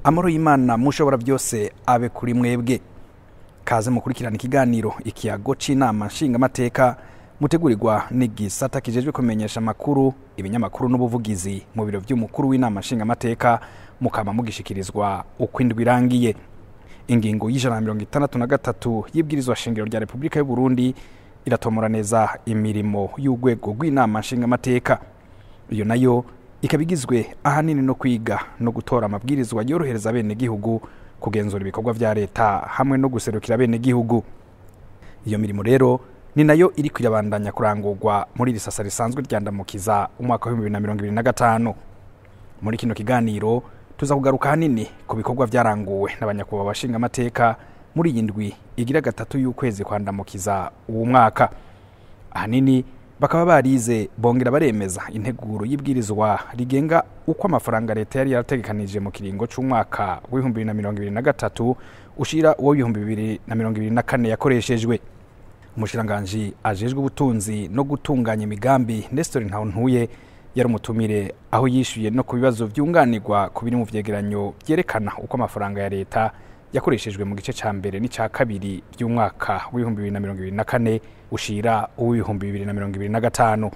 Amahoro y'Imana mushobora byose abe kuri mwebwe. Kaze mukurikirana ikiganiro ikiyago c'inama nshingamateka mutegurirwa n'igisata kijejwe kumenyesha amakuru, ibinyamakuru n'ubuvugizi mu biro vy'umukuru w'inama nshingamateka, mukaba mugishikirizwa uko indwi irangiye. Ingingo y'163 y'ibwirizwa shingiro rya Repubulika y'u Burundi iratomora neza imirimo y'urwego rw'inama nshingamateka. Iyo nayo ikaba igizwe ahanini no kwiga no gutora amabwirizwa yorohereza abenegihugu, kugenzura ibikorwa vya leta hamwe no guserukira abenegihugu. Iyo mirimo rero ni nayo iri kwirabandanya kurangurwa muri iri sasa risanzwe ryandamukiza umwaka wa 2025. Muri kino kiganiro tuza kugaruka hanini ku bikorwa vyaranguwe n'abanyakubahwa bashingamateka muri iyi ndwi igira gatatu y'ukwezi kwandamukiza uwo mwaka. Ahanini bakaba barize bongera baremeza integuro y'ibwirizwa rigenga uko amafaranga leta yari yarategekanije mu kiringo c'umwaka w'ibihumbi bibiri na mirongo ibiri na gatatu ushira uwo w'ibihumbi bibiri na mirongo ibiri na kane yakoreshejwe. Umushikiranganji ajejwe ubutunzi no gutunganya imigambi Nestor Ntahontuye yari umutumire, aho yishuye no ku bibazo vyunganirwa ku biri mu vyegeranyo vyerekana uko amafaranga ya leta yakoreshejwe mu gice ca mbere n'ica kabiri by'umwaka w'ibihumbi bibiri na mirongo ibiri na kane ushira uw'ibihumbi bibiri na mirongo ibiri na gatanu.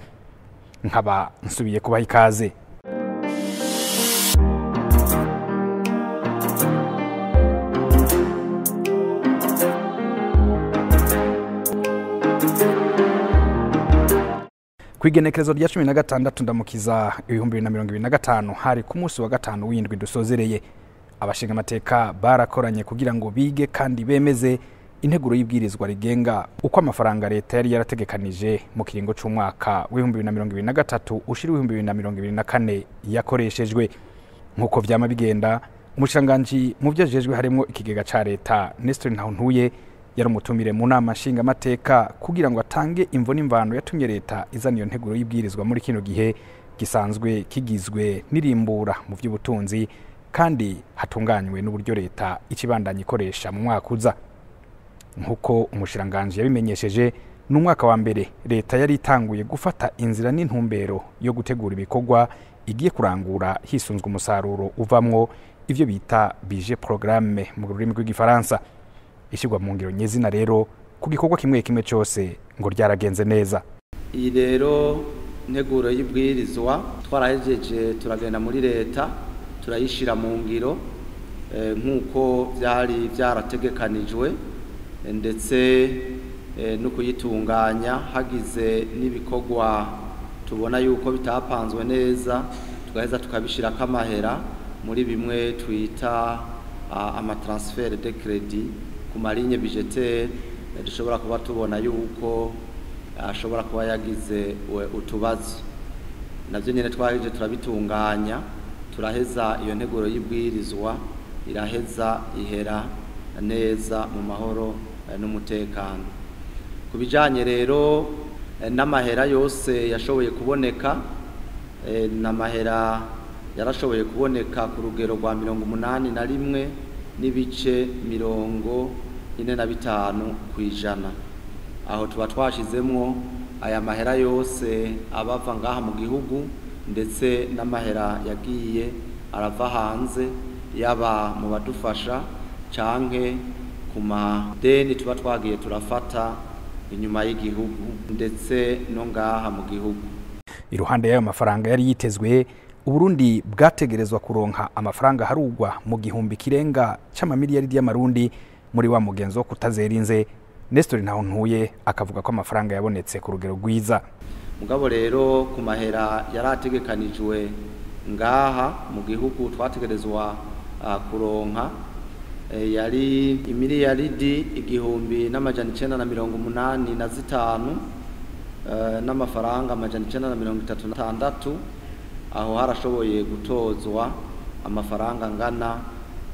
Nkaba nsubiye kubaha ikaze. Kw'igenekerezo rya 16 ndamukiza 2025 hari ku munsi wa gatanu w'indwi dusozereye, abashingamateka barakoranye kugira ngo bige kandi bemeze integuro y'ibwirizwa rigenga uko amafaranga leta yari yarategekanije mu kiringo c'umwaka w'ibihumbi bibiri na mirongo ibiri na gatatu ushira ibihumbi bibiri na mirongo ibiri na kane yakoreshejwe. Nk'uko vyama bigenda, umushikiranganji mu vyo ajejwe harimwo ikigega ca leta Nestor Ntahontuye yari umutumire mu nama nshingamateka kugira ngo atange imvo n'imvano yatumye leta izana iyo nteguro y'ibwirizwa muri kino gihe gisanzwe kigizwe n'irimbura mu vy'ubutunzi kandi hatunganywe n'uburyo leta ikibandanya ikoresha mu mwaka uza. Nk'uko umushikiranganji yabimenyesheje, ni umwaka wa mbere leta yari itanguye gufata inzira n'intumbero yo gutegura ibikorwa igiye kurangura hisunzwe umusaruro uvamwo ivyo bita budget programme mu rurimi rw'igifaransa. Ishyirwa mu ngiro nyezina rero ku gikorwa kimwe kimwe cyose ngo ryaragenze neza. Iyi rero nteguro y'ibwirizwa twarahejeje, turagenda muri leta turayishira mu ngiro nk'uko byari byarategekanijwe, ndetse no kuyitunganya hagize n'ibikorwa tubona yuko bitapanzwe neza, tugaheza tukabishirako amahera muri bimwe twita amatransfert de crédit ku malinye budgetaire dushobora kuba tubona yuko ashobora kuba yagize utubazo. Navyo nyene twahejeje turabitunganya, turaheza iyo nteguro y'ibwirizwa iraheza ihera neza mu mahoro n'umutekano. Ku bijanye rero n'amahera yose yashoboye kuboneka, n'amahera yarashoboye kuboneka ku rugero rwa 81.45%. Aho tuba twashizemwo aya mahera yose abava ngaha mu gihugu ndetse n'amahera yagiye arava hanze, yaba mu badufasha canke ku madeni tuba twagiye turafata inyuma y'igihugu ndetse no ngaha mu gihugu. Iruhande y'ayo mafaranga yari yitezwe, Uburundi bwategerezwa kuronka amafaranga harugwa mu gihumbi kirenga c'amamiliyaridi y'amarundi muri wa mugenzo wo kutazerinze. Nestor Ntahontuye akavuga ko amafaranga yabonetse ku rugero rwiza. Mugabo rero ku mahera yarategekanijwe ngaha mu gihugu twategerezwa kuronka yari imiliyaridi 1985 n'amafaranga 936. Aho harashoboye gutozwa amafaranga angana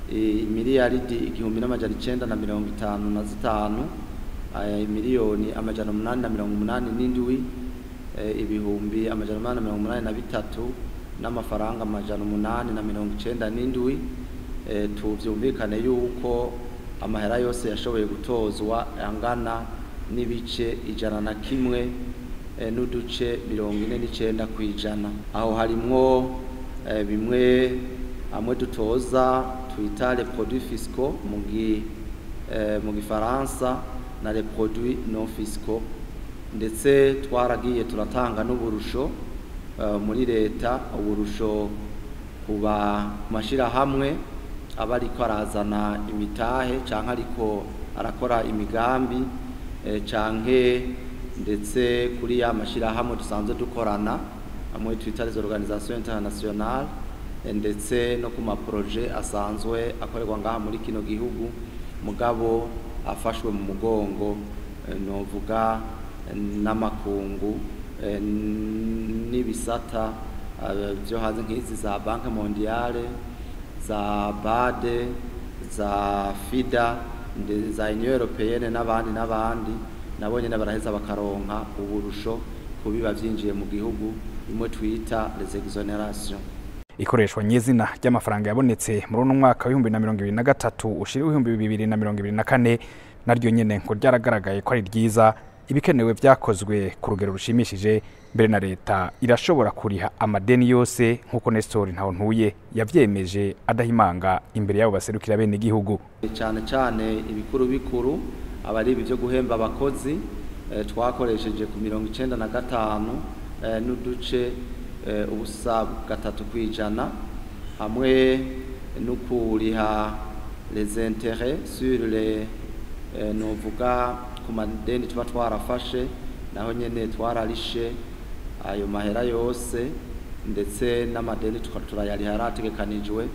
imiliyaridi 1955, miliyoni 887, ibihumbi 883 n'amafaranga 897. Tuvyumvikane yuko amahera yose yashoboye gutozwa angana n'ibice 101 n'uduce 49%. Aho harimwo bimwe amwe dutoza twita les produits fiscaux mu gifaransa na les produits non fiscaux. Ndetse twaragiye turatanga n'uburusho muri leta, uburusho kuba mashirahamwe aba ariko arazana imitahe canke ariko arakora imigambi, canke ndetse kuri ya mashirahamwe dusanzwe dukorana amwe twita les organisations internationales, ndetse no ku maproje asanzwe akorerwa ngaha muri kino gihugu mugabo afashwe mu mugongo novuga n'amakungu n'ibisata byo hanze nk'izi za Banque Mondiale, za BAD, za FIDA, za Union Européenne n'abandi n'abandi, nabo nyene baraheza bakaronka uburusho kubiba vyinjiye mu gihugu, imwe twita les exonérations. Ikoreshwa nyezina ry'amafaranga yabonetse muri uno mwaka w'ibihumbi na mirongo ibiri na gatatu ushira ibihumbi bibiri na mirongo ibiri na kane naryo nyene ngo ryaragaragaye ko ari ryiza. Ibikenewe vyakozwe ku rugero rushimishije, mbere na leta irashobora kuriha amadeni yose nk'uko Nestor Ntahontuye yavyemeje adahimanga imbere y'abo baserukira bene igihugu. Cyane cyane ibikuru bikuru aba ari ibi byo guhemba abakozi, twakoresheje ku 95 n'uduce ubusa 3%, hamwe no kuriha les intérêts sur les novuga ku madeni tuba twarafashe, naho nyene twararishe ayo mahera yose, ndetse n'amadeni turayariha yarategekanijwe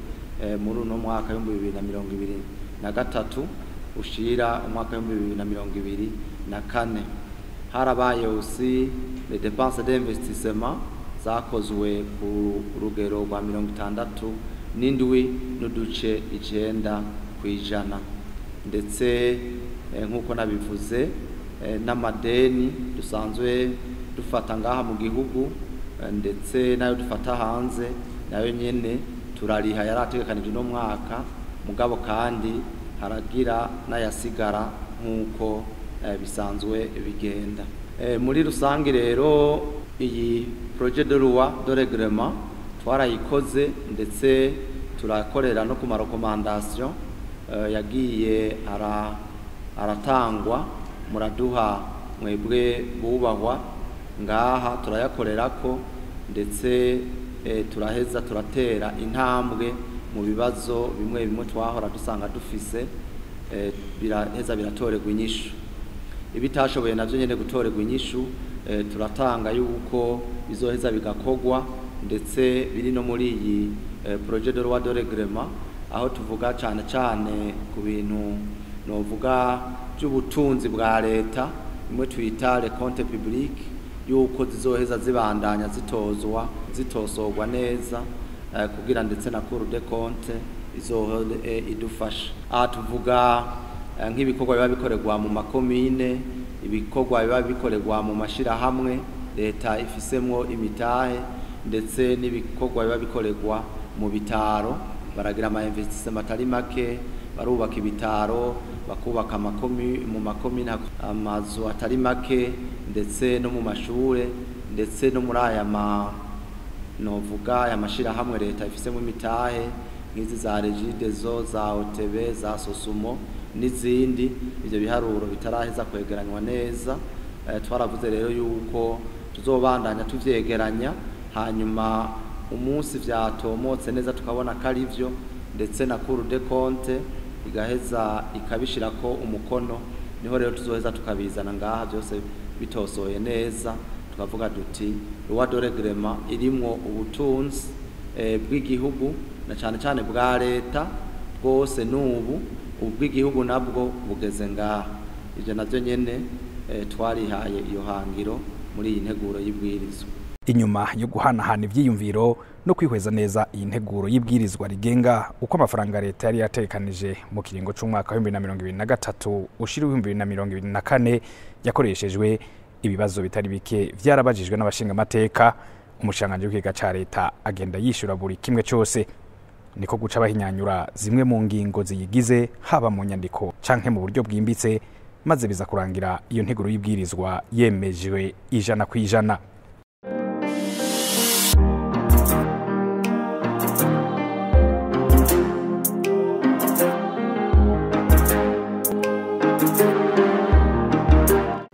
muri uno mwaka w'2023 ushira umwaka w'2024. Harabaye aussi les dépenses d'investissement zakozwe ku rugero rwa 67.9%, ndetse nk'uko nabivuze n'amadeni dusanzwe dufata ngaha mu gihugu ndetse nayo dufata hanze nayo nyene turariha yarategekanijwe no mwaka, mugabo kandi haragira n'ayasigara nk'uko bisanzwe bigenda. Muri rusange rero iyi projet de loi de règlement twarayikoze, ndetse turakorera no ku ma recommandation yagiye aratangwa, muraduha mwebwe bubahwa ngaha turayakorerako, ndetse turaheza turatera intambwe mu bibazo bimwe bimwe twahora dusanga dufise, biraheza biratorerwa inyishu. Ibitashoboye navyo nyene gutorerwa inyishu turatanga yuko bizoheza bigakogwa, ndetse biri no muri iyi projet de loi de règlement, aho tuvuga cyane cyane ku bintu novuga by'ubutunzi bwa leta, imwe twita les comptes publics, yuko zizoheza zibandanya zitozwa zitosorwa neza kugira ndetse na Cour des comptes izohore idufasha. Aha tuvuga nk'ibikorwa biba bikorerwa mu makomine, ibikorwa biba bikorerwa mu mashirahamwe leta ifisemwo imitahe, ndetse n'ibikorwa biba bikorerwa mu bitaro. Baragira ama investissement atari make, barubaka ibitaro, bakubaka mu makomine amazu atari make, ndetse no mu mashure, ndetse no muri aya novuga aya mashirahamwe leta ifisemo imitahe nk'izi za Regideso, za OTB, za Sosumo n'izindi. Ivyo biharuro bitaraheza kwegeranywa neza, twaravuze rero yuko tuzobandanya tuvyegeranya, hanyuma umunsi vyatomotse neza tukabona ko ari vyo, ndetse na Cour des comptes igaheza ikabishirako umukono, niho rero tuzoheza tukabizana ngaha byose bitosoye neza, tukavuga duti loi de règlement irimwo ubutunzi bw'igihugu na cyane cyane bwa leta bwose, n'ubu ubw'igihugu nabwo bugeze ngaha. Ivyo navyo nyene twarihaye iyo hangiro muri iyi nteguro y'ibwirizwa. Inyuma yo guhanahana ivyiyumviro no kwihweza neza iyi nteguro y'ibwirizwa rigenga uko amafaranga leta yari yategekanije mu kiringo c'umwaka wa 2023 ushira 2024 yakoreshejwe, ibibazo bitari bike vyarabajijwe n'abashingamateka. Umushikiranganji w'ikigega ca leta agenda yishura buri kimwe cose, niko guca bahinyanyura zimwe mu ngingo ziyigize, haba mu nyandiko canke mu buryo bwimbitse, maze biza kurangira iyo nteguro y'ibwirizwa yemejwe 100%.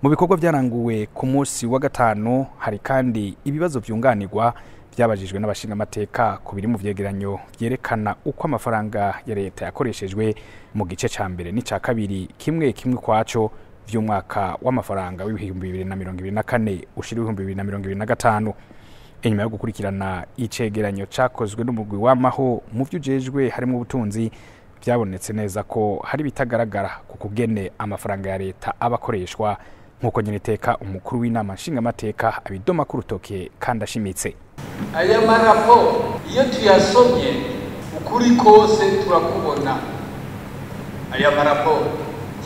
Mu bikorwa byaranguwe ku munsi wa gatanu hari kandi ibibazo vyunganirwa byabajijwe n'abashingamateka ku biri mu vyegeranyo vyerekana uko amafaranga ya leta yakoreshejwe mu gice ca mbere n'ica kabiri kimwe kimwe kwaco vy'umwaka w'amafaranga w'2024 ushira 2025. Inyuma yo gukurikirana icegeranyo cakozwe n'umugwi w'amaho mu vyujejwe harimo ubutunzi, byabonetse neza ko hari bitagaragara ku kugene amafaranga ya leta abakoreshwa, nk'uko nyeneteka umukuru w'inama nshingamateka abidoma ku rutoke kandi ashimitse. Aya maraporo iyo tuyasomye ukuri kose turakubona. Aya maraporo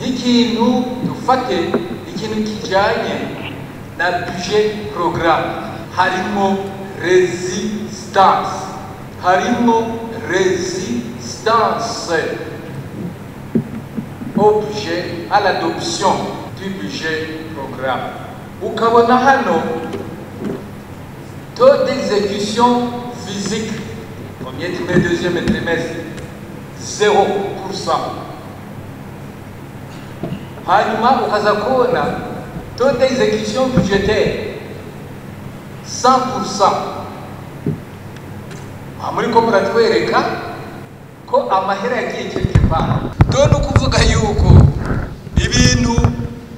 y'ikintu dufate ikintu kijanye na budget programme, harimo resistance, harimo resistance au budget, à l'adoption du budget programme. Ukabona hano taux d'exécution physique, premier trimestre, deuxième trimestre, 0%. Hanyuma ukaza kubona taux d'exécution budgétaire 100%. Muriko muratwereka ko amahera yagiye quelque part. Do no kuvuga yuko ibintu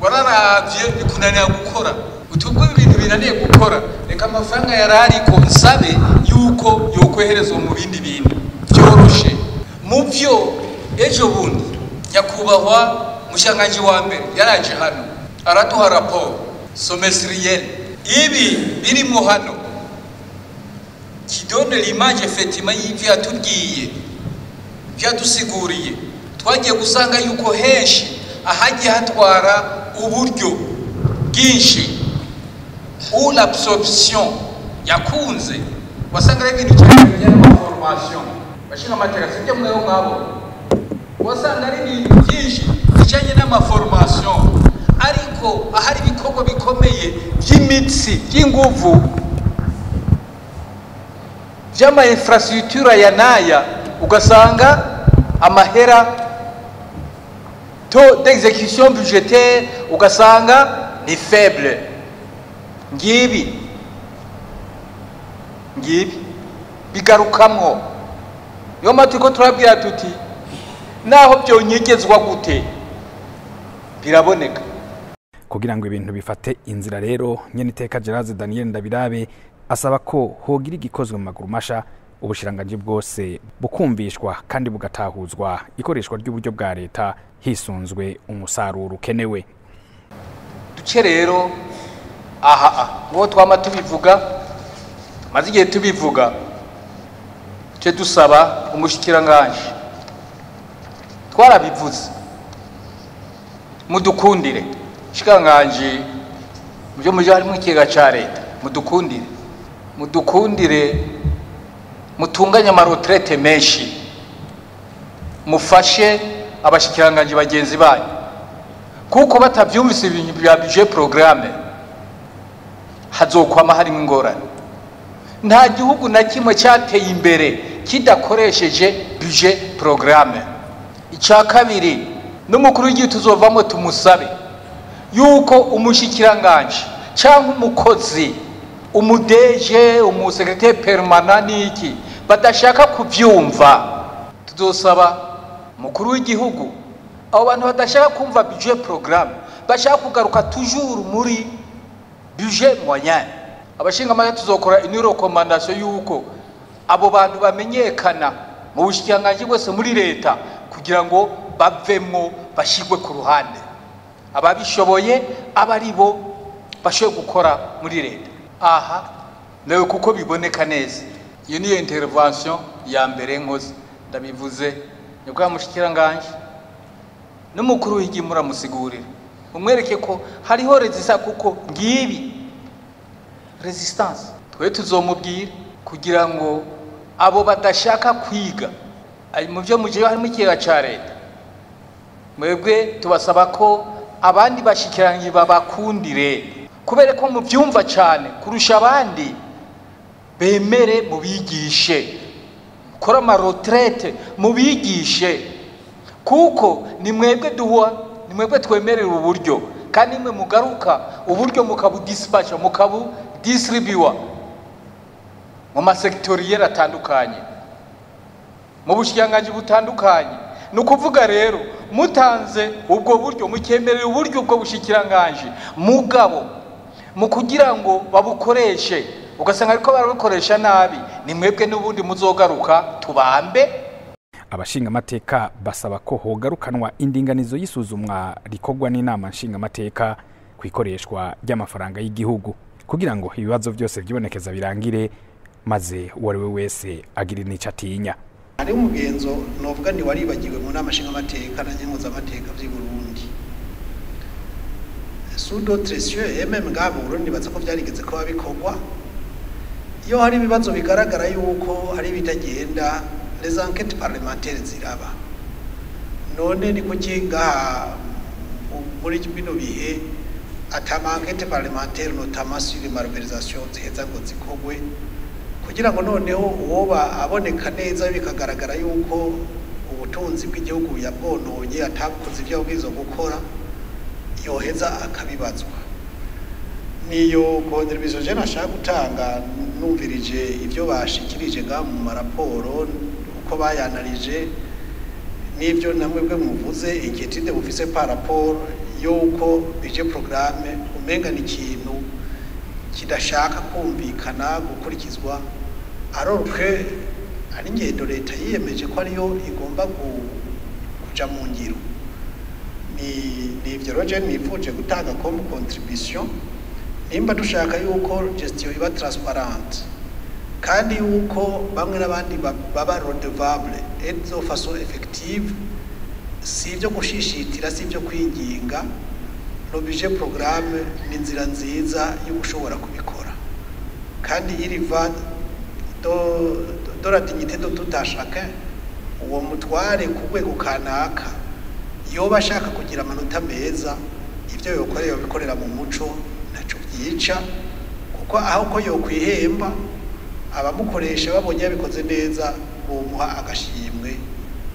wararavye bikunanira gukora, utubwo ibintu binaniye gukora, reka amafaranga yarariko nsabe yuko yokweherezwa mu bindi bintu byoroshe. Mu byo ejo bundi nyakubahwa mushangaji wa mbere yaraje hano araduha raporo semestrielle, ibi birimo hano qui donne l'image effectivement y'ivyo yatubwiye, vyadusiguriye. Twagiye gusanga yuko henshi ahagiye hatwara uburyo bwinshi ou l'absorption yakunze, wasanga ari ibintu cyane bijyanye n'amaformation bashinga amateka, sibyo mweho mwabo, wasanga ari ibintu byinshi bijyanye n'amaformation, ariko ahari ibikorwa bikomeye by'imitsi by'inguvu by'ama infrastructure ya naya, ugasanga amahera taux d'exécution budgétaire ugasanga ni faible. Ngibi ngibi bigarukamwo. Niyo mpamvu turiko turabwira tuti naho byonyegezwa gute biraboneka. Kugira ngo ibintu bifate inzira rero, nyeniteka Gerard Daniel Ndabirabe asaba ko hogira igikozwe mu maguru masha, ubushiranganji bwose bukumvishwa kandi bugatahuzwa ikoreshwa ry'uburyo bwa leta hisunzwe umusaruro ukenewe. Duce rero aha ngo twama tubivuga, maze igihe tubivuga, duce dusaba umushikiranganje, twarabivuze mudukundire shikanganje mubyo muje harimo ikigega ca leta, mudukundire mudukundire mutunganye amarotrete menshi, mufashe abashikiranganje bagenzi banyu, kuko batavyumvise ibintu bya budget programme hazokwama harimo ingorane. Nta gihugu na kimwe cyateye imbere kidakoresheje budget programme. Icya kabiri, n'umukuru w'igihugu tuzovamo tumusabe yuko umushikiranganje cyangwa umukozi, umudeje, umusekretari permanent n'iki badashaka kuvyumva, tuzosaba umukuru w'igihugu abo bantu badashaka kumva budget programme, bashaka kugaruka toujours muri budget moyen. Abashinga amateka tuzokora une recommandation yuko abo bantu bamenyekana mu bushikiranganji bwose muri leta, kugira ngo bavemwo bashigwe ku ruhande, ababishoboye abari bo bashoboye gukora muri leta. Aha nawe kuko biboneka neza. Iyo niyo intervention ya mbere nkoze, ndabivuze nyakubahwa mushikiranganje n'umukuru w'igihugu muramusigurira, umwereke ko hariho resistance, kuko ngibi resistance twe tuzomubwira kugira ngo abo badashaka kwiga mu byo muje harimo ikigega ca leta, mwebwe tubasaba ko abandi bashikiranye babakundire, kubera ko muvyumva cyane kurusha abandi, bemere mubigishe, kora ama retraite mubigishe, kuko ni mwebwe duha Ni mwebwe twemerera uburyo, kandi nimwe mugaruka uburyo mukabudispatcha, mukabudistribuwa mu masektoriyeri atandukanye, mu bushikiranganji butandukanye. Ni ukuvuga rero mutanze ubwo buryo, mukemerera uburyo ubwo bushikiranganji, mugabo mu kugira ngo babukoreshe ugasanga ariko barabukoresha nabi, ni mwebwe n'ubundi muzogaruka tubambe. Abashingamateka basaba ko hogarukanwa indinganizo y'isuzumwa rikorwa n'inama nshingamateka ku ikoreshwa ry'amafaranga y'igihugu, kugira ngo ibibazo byose byibonekeza birangire, maze uwo ari we wese agire n'ico atinya. Hari umugenzo novuga ni waribagiwe mu nama nshingamateka na nkenguzamateka vy'i Burundi. Sous d'autres cieux, et même ngaha mu Burundi baza ko vyarigeze kuba bikorwa. Iyo hari ibibazo bigaragara yuko hari ibitagenda, les enquêtes parlementaires ziraba. None ni kuki ngaha muri bino bihe ata ma enquête parlementaire, notamment sur les malversations, ziheza ngo zikorwe, kugira ngo noneho uwoba aboneka neza bikagaragara yuko ubutunzi bw'igihugu yabwononye, atabukoze ivyo abwirizwa gukora, yoheza akabibazwa? Niyo contribution je nashaka gutanga, numvirije ivyo bashikirije ngaha mu maraporo, uko bayanarije, n'ivyo namwe bwe muvuze, inquiétude bufise par rapport yuko budget programme umenga ni ikintu kidashaka kumvikana gukurikizwa, alors que ari ingendo leta yiyemeje ko ariyo igomba kuja mu ngiro. Ni ivyo rero je nifuje gutanga comme contribution. Nimba dushaka yuko gestion iba transparente, kandi yuko bamwe n'abandi baba redevable et de façon effective, si ibyo gushishitira, si ibyo kwinginga, le budget programme ni inzira nziza yo gushobora kubikora, kandi il va de la dignité de tout un chacun. Uwo mutware ku rwego kanaka yoba ashaka kugira amanota meza, ibyo yokorera yobikorera mu muco, ntaco byica, kuko aho ko yokwihemba, abamukoresha babonye yabikoze neza bomuha agashimwe,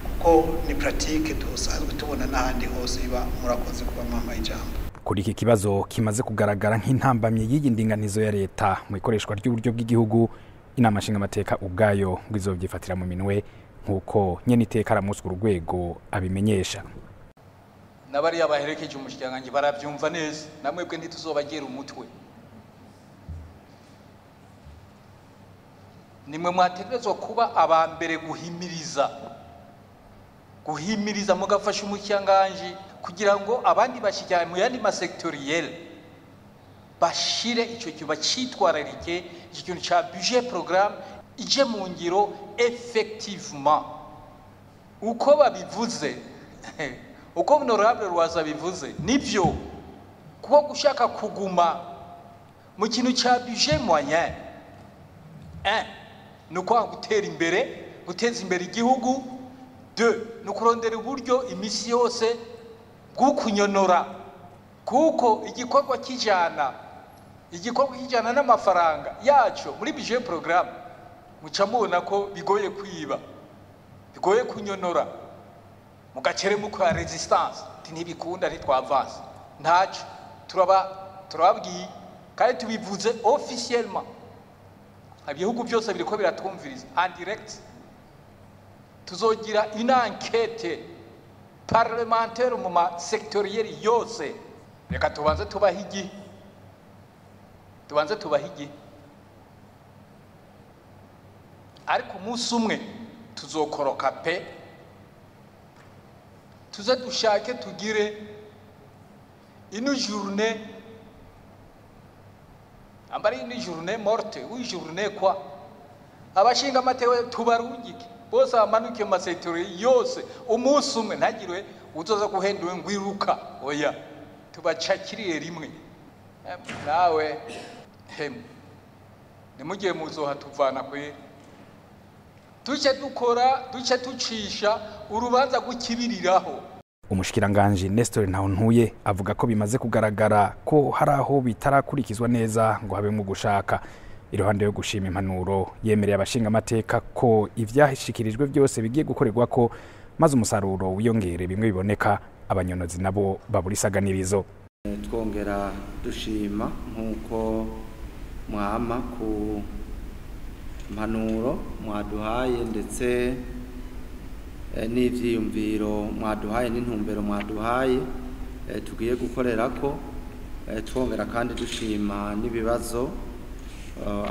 kuko ni pratique dusanzwe tubona n'ahandi hose iba. Murakoze kuba mwampaye ijambo. Kuri iki kibazo kimaze kugaragara nk'intambamyi y'iyi ndinganizo ya leta mu ikoreshwa ry'uburyo bw'igihugu, inama nshingamateka ubwayo ngo izovyifatira mu minwe, nk'uko nyene iteka aramutswa urwego abimenyesha. N'abariya baherekeje umushikiranganji baravyumva neza, namwebwe ntituzobagira umutwe. Nimwe mwategerezwa kuba aba mbere guhimiriza mugafasha umushikiranganji kugira ngo abandi bashyikirane mu yandi masektoriyeli bashire ico kintu, bacitwararike iki kintu ca budget programme ije mu ngiro effectivement uko babivuze, uko honorable Rwaza bivuze nivyo. Kuko gushaka kuguma mu kintu ca budget moyen, 1 ni ukwanga gutera imbere, guteza imbere igihugu; 2 ni ukurondera uburyo imisi yose bw'ukunyonora, kuko igikorwa kijana n'amafaranga yaco muri budget programme, muca mubona ko bigoye kwiba, bigoye kunyonora, mugacere mukora résistance, ati ntibikunda, ntitwavanse. Ntaco turababwiye kandi tubivuze officiellement, ibihugu byose biriko biratwumviriza en direct. Tuzogira une enquête parlementaire mu ma sectoriel yose. Reka tubanze tubahe igihe, tubanze tubahe igihe, ariko umunsi umwe tuzokoroka pe, tuze dushake tugire une journée, ambari une journée morte ou une journée quoi, abashinga amateka tubarungike bose, bamanuke mu masektori yose umunsi umwe, ntagire uzoza guhenduwe ngwiruka, oya, tubacakiriye rimwe. Nawe hemwe nimugiye muzoha tuvana kweri, duce dukora, duce tucisha urubanza gukibiriraho. Umushikiranganji Nestor Ntahontuye avuga ko bimaze kugaragara ko hari aho bitarakurikizwa neza ngo habemwo gushaka. Iruhande yo gushima impanuro, yemereye abashingamateka ko ivyashikirijwe byose bigiye gukorerwa ko, maze umusaruro wiyongere bimwe biboneka. Abanyonozi nabo babura isaganirizo. Twongera dushima nk'uko mwama ku mpanuro mwaduhaye ndetse n'ivyiyumviro mwaduhaye n'intumbero mwaduhaye tugiye gukorerako. Twongera kandi dushima n'ibibazo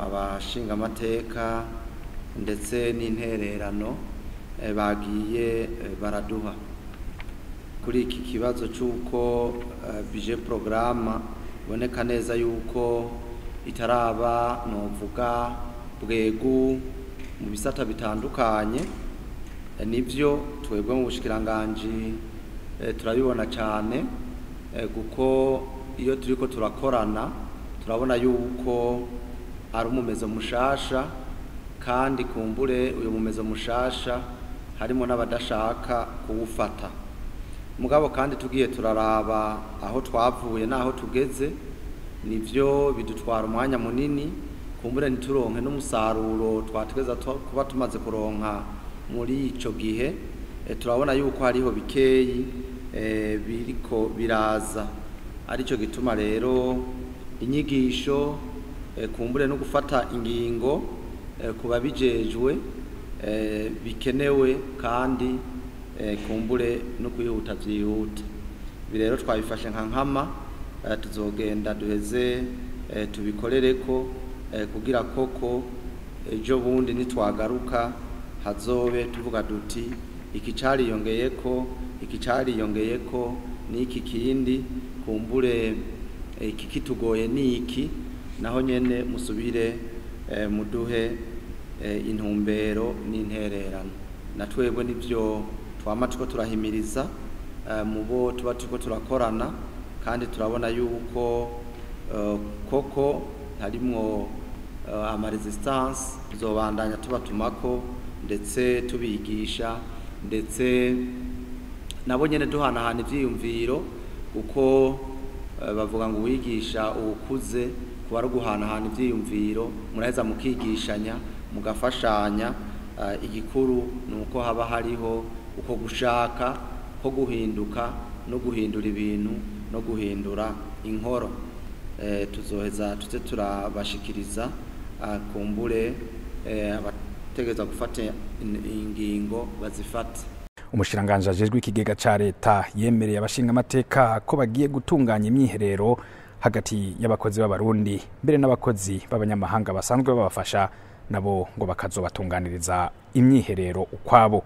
abashingamateka ndetse n'intererano bagiye baraduha kuri iki kibazo c'uko budget programme iboneka neza yuko itaraba novuga bwegu mu bisata bitandukanye. Nivyo twebwe mu bushikiranganji turabibona cyane, kuko iyo turiko turakorana turabona yuko ari umumezo mushasha, kandi kumbure uyu mumezo mushasha harimo n'abadashaka kuwufata. Mugabo kandi tugiye turaraba aho twavuye naho tugeze, nivyo bidutwara umwanya munini, kumbure ntituronke n'umusaruro twategeza kuba tumaze kuronka muri ico gihe. Turabona yuko hariho bikeyi biriko biraza, arico gituma rero inyigisho kumbure no gufata ingingo kuba bijejwe bikenewe, kandi kumbure no kwihuta vyihuta. Ibi rero twabifashe nka nkama, tuzogenda duheze tubikorereko kugira koko ejo bundi nitwagaruka hazobe tuvuga duti iki cariyongeyeko, iki cariyongeyeko n'iki kindi, kumbure iki kitugoye n'iki, naho nyene musubire muduhe intumbero n'intererano. Na twebwe nivyo twama turiko turahimiriza mu bo tuba turiko turakorana, kandi turabona yuko koko harimwo ama resistance, tuzobandanya tubatumako ndetse tubigisha, ndetse nabo nyene duhanahana ivyiyumviro, kuko bavuga ngo uwigisha uwukuze kuba ari uguhanahana ivyiyumviro, muraheza mukigishanya mugafashanya. Igikuru ni uko haba hariho uko gushaka ko guhinduka no guhindura ibintu no guhindura inkoro. Tuzoheza tuze turabashikiriza kumbure abategerezwa gufata ingingo bazifate. Umushikiranganji ajejwe ikigega ca leta yemereye abashingamateka ko bagiye gutunganya imyiherero hagati y'abakozi b'abarundi mbere n'abakozi b'abanyamahanga basanzwe babafasha, nabo ngo bakazobatunganiriza imyiherero ukwabo.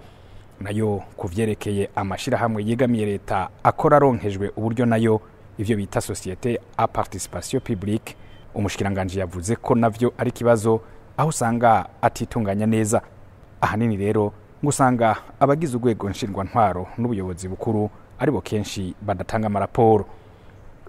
Nayo kuvyerekeye amashirahamwe yegamiye leta akora aronkejwe uburyo, nayo ivyo bita société à participation publique, umushikiranganji yavuze ko navyo ari kibazo aho usanga atitunganya neza. Ahanini rero ngo usanga abagize urwego nshingwantwaro n'ubuyobozi bukuru aribo kenshi badatanga amaraporo.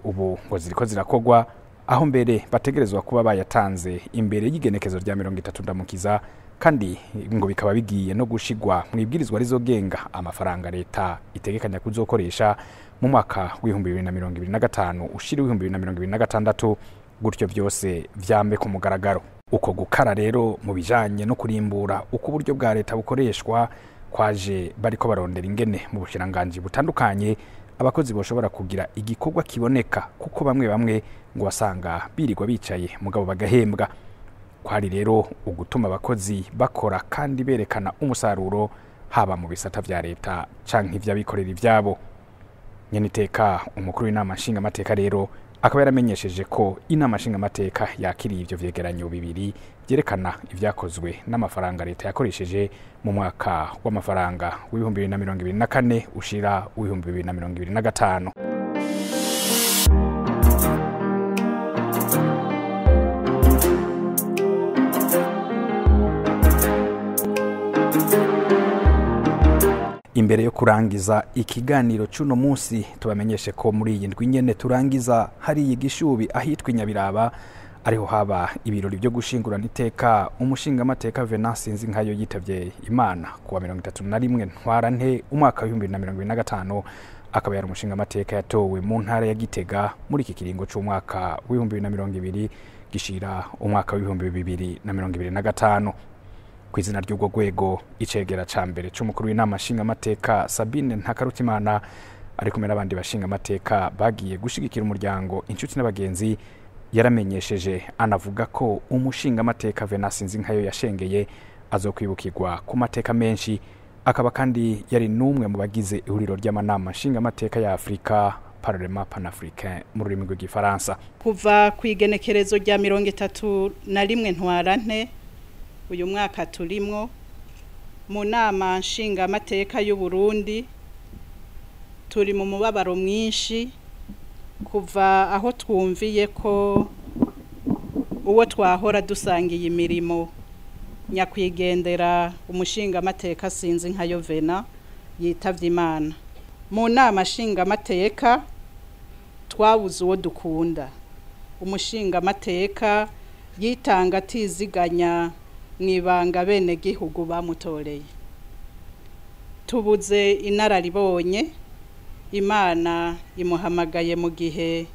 Ubu ngo ziriko zirakogwa, aho mbere bategerezwa kuba bayatanze imbere y'igenekezo rya 30 Ndamukiza, kandi ngo bikaba bigiye no gushigwa mu ibwirizwa rizogenga amafaranga leta itegekanya kuzokoresha mu mwaka w'ibihumbi bibiri na mirongo ibiri na gatanu ushira w'ibihumbi bibiri na mirongo ibiri na gatandatu, gutyo vyose vyambe ku mugaragaro. Uko gukara rero mu bijanye no kurimbura uko uburyo bwa leta bukoreshwa kwaje bariko barondera ingene mu bushikiranganji butandukanye abakozi boshobora kugira igikorwa kiboneka, kuko bamwe bamwe ngo basanga birirwa bicaye mugabo bagahembwa. Kwari rero ugutuma abakozi bakora kandi berekana umusaruro haba mu bisata vya leta canke ivy'abikorera ivyabo. Nyeniteka umukuru w'inama nshingamateka rero akaba yaramenyesheje ko inama nshingamateka yakiriye ivyo vyegeranyo bibiri vyerekana ivyakozwe n'amafaranga leta yakoresheje mu mwaka w'amafaranga w'ibihumbi bibiri na mirongo ibiri na kane ushira w'ibihumbi bibiri na mirongo ibiri na gatanu. Imbere yo kurangiza ikiganiro c'uno munsi, tubamenyeshe ko muri iyi ndwi nyene turangiza hari igishubi ahitwa Nyabiraba, ariho haba ibirori byo gushingurana iteka umushingamateka Venant Sinzinkayo yitavye Imana kuwa 31 Ntwarante umwaka w'ibihumbi bibiri na mirongo ibiri na gatanu, akaba yari umushingamateka yatowe mu ntara ya Gitega muri iki kiringo c'umwaka w'ibihumbi bibiri na mirongo ibiri gishira umwaka w'ibihumbi bibiri na mirongo ibiri na gatanu. Kw'izina ry'urwo rwego, icegera ca mbere c'umukuru w'inama nshingamateka Sabine Ntakarutimana Ari kumwe n'abandi bashinga amateka bagiye gushigikira umuryango, inshuti n'abagenzi. Yaramenyesheje anavuga ko umushinga amateka Venant Sinzinkayo yashengeye azokwibukirwa ku mateka menshi, akaba kandi yari n'umwe mu bagize ihuriro ry'amanama nshingamateka ya Afurika, Parlement panafricain mu rurimi rw'igifaransa. Kuva ku igenekerezo rya 31 Ntwarante uyu mwaka turimwo, mu nama nshingamateka y'u Burundi turi mu mubabaro mwinshi kuva aho twumviye ko uwo twahora dusangiye imirimo, nyakwigendera umushingamateka Sinzinkayo Venant, yitavye Imana. Mu nama nshingamateka twabuze uwo dukunda, umushingamateka yitanga atiziganya mu ibanga bene gihugu bamutoreye. Tubuze inararibonye, Imana imuhamagaye mu gihe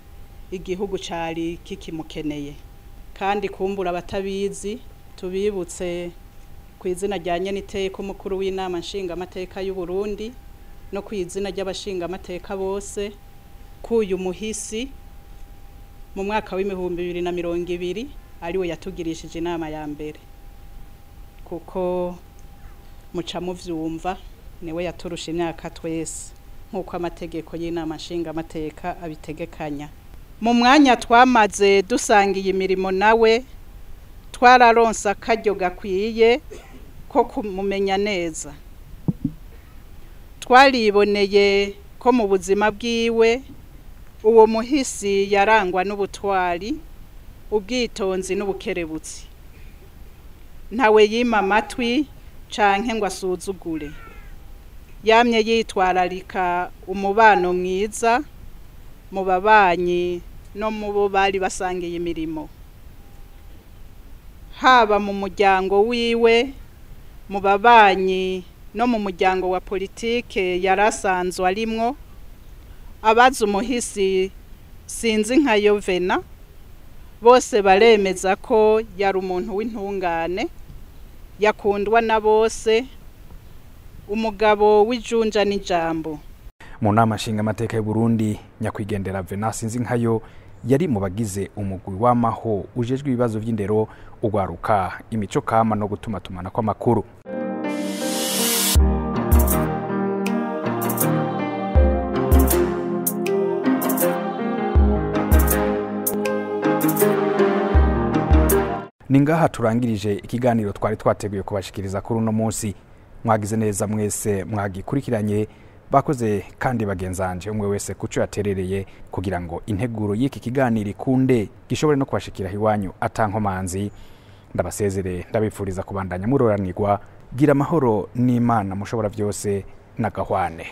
igihugu cari kikimukeneye. Kandi kumbura abatabizi, tubibutse ku izina rya nyeniteka umukuru w'inama nshingamateka y'u Burundi no ku izina ry'abashingamateka bose ko uyu muhisi mu mwaka w'2020 ariwe yatugirishije inama ya mbere, kuko muca muvyumva niwe yaturusha imyaka twese nk'uko amategeko y'inama nshingamateka abitegekanya. Mu mwanya twamaze dusangiye imirimo nawe, twararonse akaryo gakwiye ko kumumenya neza. Twariboneye ko mu buzima bwiwe uwo muhisi yarangwa n'ubutwari, ubwitonzi n'ubukerebutsi. Ntawe yima amatwi canke ngo asuzugure. Yamye yitwararika umubano mwiza mu babanyi no mu bo bari basangiye imirimo, haba mu muryango wiwe, mu babanyi no mu muryango wa politike yari asanzwe arimwo. Abazi umuhisi Sinzinkayo Venant bose baremeza ko yari umuntu w'intungane, yakundwa na bose, umugabo w'ijunja n'ijambo. Mu nama nshingamateka y'u Burundi, nyakwigendera Venant Sinzinkayo yari mu bagize umugwi w'amaho ujejwe ibibazo vy'indero, ugwaruka, imico kama no gutumatumana kw'amakuru. Ni ngaha turangirije ikiganiro twari twateguye kubashikiriza kuri uno munsi. Mwagize neza mwese mwagikurikiranye, bakoze kandi bagenzanje umwe wese kuco yaterereye kugira ngo integuro y'iki kiganiro ikunde gishobore no kubashikira iwanyu atankomanzi. Ndabasezere, ndabifuriza kubandanya muroranirwa. Gira amahoro n'Imana mushobora byose, nagahwane.